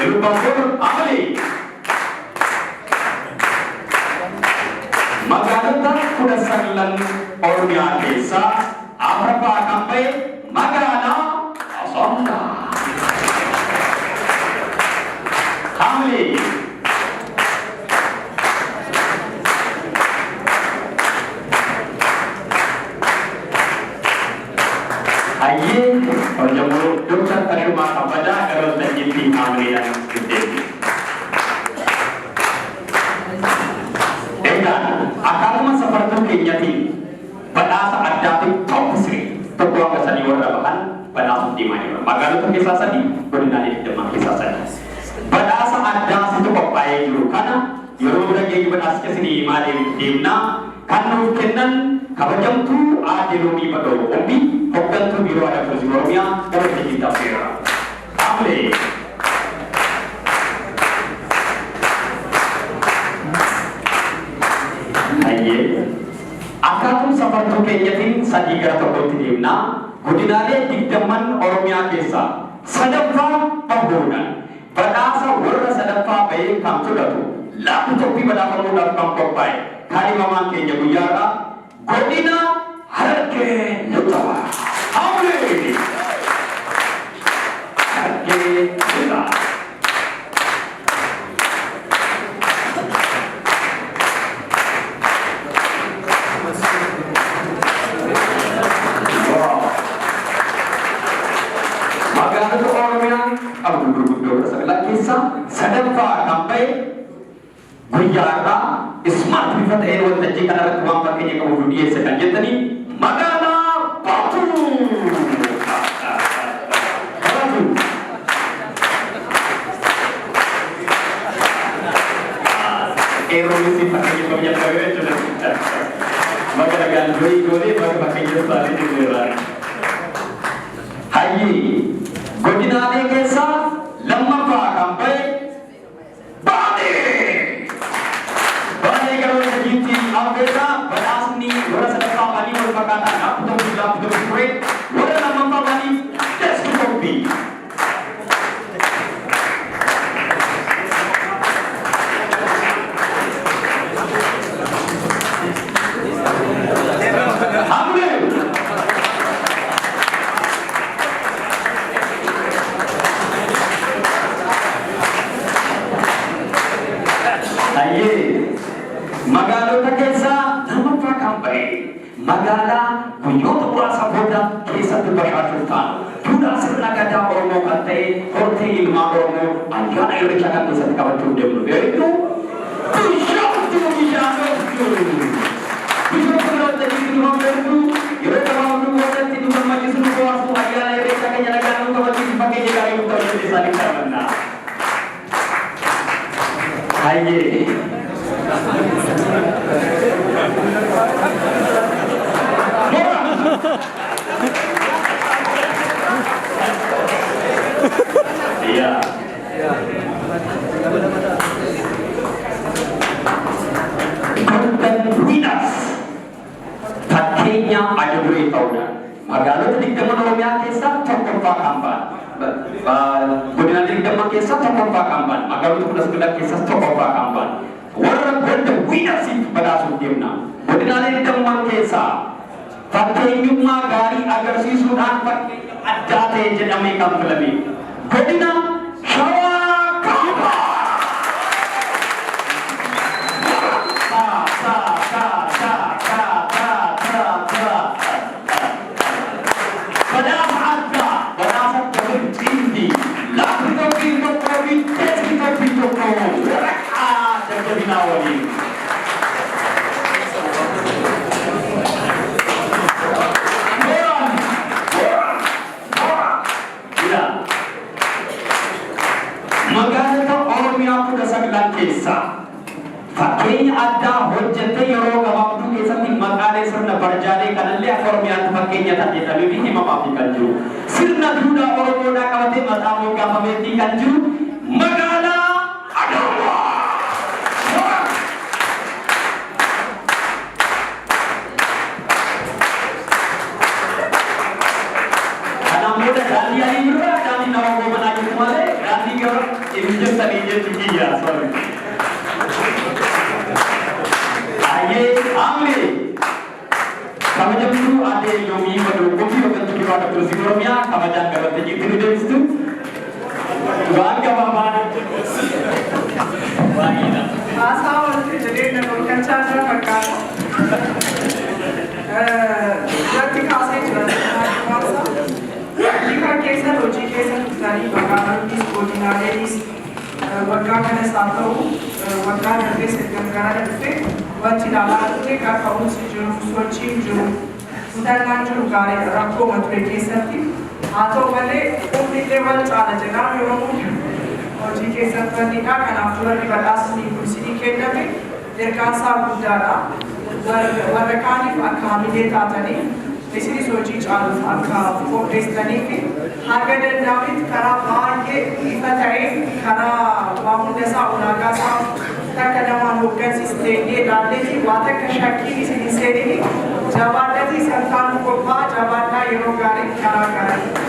Ilubbaabur Amali. Magaalota 19 Oromiyaa keessaa afraffaa kan ba'e magaalaa Asallaa. Hamlee. Hayyee, kabajamoo Dr. Tashumaa Kabbadaa gara waltajjiitti haamleedhaan dhufteetti. Egaa akkaatuma safartuu keenyatiin badhaasa addaatiin top 3, tokko hanga sadii warra bahan badhaasuuf deemaa jirra. Magaalota keessaa sadi, godinaalee 20 keessaa sadi. Badhaasa addaa situ qophaa'ee jiru kana yeroo bira geenyu badhaasicha isinii himaa deemnaa. Kan nuuf kennan kabajamtuu Aadde Loomii Badhoo Qumbii, hoggantuu Biiroo Aadaa fi Turizimii Oromiyaa, gara waltajjiitti affeerra. Haamlee. Hayyee. Akkaatum safartuu keenyatiin sadii gara tokkotti deemna. Godinaalee 20n Oromiyaa keessaa sadaffaa bahuudhaan badhaasa warra sadaffaa bahee kan fudhatu, laapitooppii badhaafamuudhaaf kan qophaa'e, kaadhimamaan keenya guyyaa har'aa godina Harargee Lixaa. Haamlee! Harargee Lixaa. Magaalota Oromiyaa qabdu gurguddoo 19 keessaa sadaffaa kan ba'e, guyyaa har'aa smart bifa ta'een waltajjii kanarratti waan fakkeenya qabu nu dhiyeesse kan jettanii, magaalaa Baatuu. Baatuu. Qeerroonis fakkeenya qabu jalqabee jechuudha. Baga nagaan joyii goonee, baga fakkeenya isaanii jenneerra. Hayyee, godinaalee keessaa lammaffaa kan ba'e Baalee! Baalee gara waltajjiitti affeerra. Badhaasni warra sadaffaa ba'anii wal fakkaataa, laaptooppii ture. Warra lammaffaa ba'anii desktooppii. Hamlee! Hayyee, magaalota keessaa lammaffaa kan ba'e, magaalaa guyyoota muraasa booda keessatti bashaashuuf taanu, duudhaa sirna gadaa Oromoo kan ta'e, hortee ilmaan Oromoo, ayyaana Irreechaa kan keessatti qabachuuf deemnu eenyu? Bishooftuu! Bishaanoftuu! Bishooftuu gara waltajjiitti nu affeertu. Yeroo gabaabduu boodatti nu gammachiisu, nu bohaarsu, ayyaana Irreechaa keenya nagaan nu kabachiisu, fakkeenya gaarii nu ta'u jennee isaanitti amanna. Hayyee. Mora! Iya. Golden Winners, fakkeenya adda duree ta'uudhaan magaalota 20 Oromiyaa keessaa tokkoffaa kan ba'an, godinaalee 20 keessaa tokkoffaa kan ba'an, magaalota 19 keessaas tokkoffaa kan ba'an, warra Golden Winnersiif badhaasuuf deemna. Godinaalee 20 keessaa fakkeenyummaa gaarii agarsiisuudhaan fakkeenya addaa ta'e jedhamee kan filame godina Shawaa Kaabaa. Ta, ta, ta, ta, ta, ta, ta, ta. Badhaasa addaa, badhaasa double cimdii, laapitooppii tokkoo fi deeskitooppii tokko waraqaa jajjabinaa waliin. Mooraan, mooraan, mooraan. Jira. Magaalota Oromiyaa 19 keessaa fakkeenya addaa hojjettee yeroo gabaabduu keessatti maqaalee sirna barjaalee kanallee akka Oromiyaatti fakkeenya ta'e jedhamee fi himamaafii kan jiru, sirna duudhaa Oromoodhaa qabatee maqaa moggaafameefii kan jiru, magaalaa Adaamaa. Mooraan. Kanaan booda daandii Alii Birraa, daandii nama Goobanaa jettu malee daandii gara ibidda Keessanii jechuu kiyya, sorry. Ayyee amni kabajamtuu Aadde Loomii Badoo Gobii, hooggantuu Biiroo Aadaa Turizimii Oromiyaa, kabajaan gara waltajjiitti nu deebistu. Waan gabaabaa baay'eedha. Haasaa walitti jedhee na dhorkachaa jira fakkaata. Irratti kaasee jira. Hojii kan keessan hojii keessa turtanii, magaalotnis godinaaleenis, waggaa kanas haa ta'u waggaa darbees erga garana dhufe wanti ilaalaa turre kaka'umsi jiru, sochiin jiru, kutannaan jiru gaariidha rakkooma ture keessatti. Haa ta'u malee humni illee wal caala jedhaa yeroo hunda hojii keessatti wanniidha. Kanaaf warri badhaasni kun isinii kenname ergaan isaa guddaadha. Warra kaaniif akka hamilee taatanii isinis hojii caaluuf akka qopheessitanii fi haga danda'ametti karaa baay'ee ifa ta'een, karaa waa hunda isaa ulaagaa isaa takka lamaan hooggansis teenyee ilaalleeti waa takka shakkiin isin hin seenini. Jabaadhatii santaan qophaa'a, jabaadhaa, yeroo gaarii, karaa gaarii.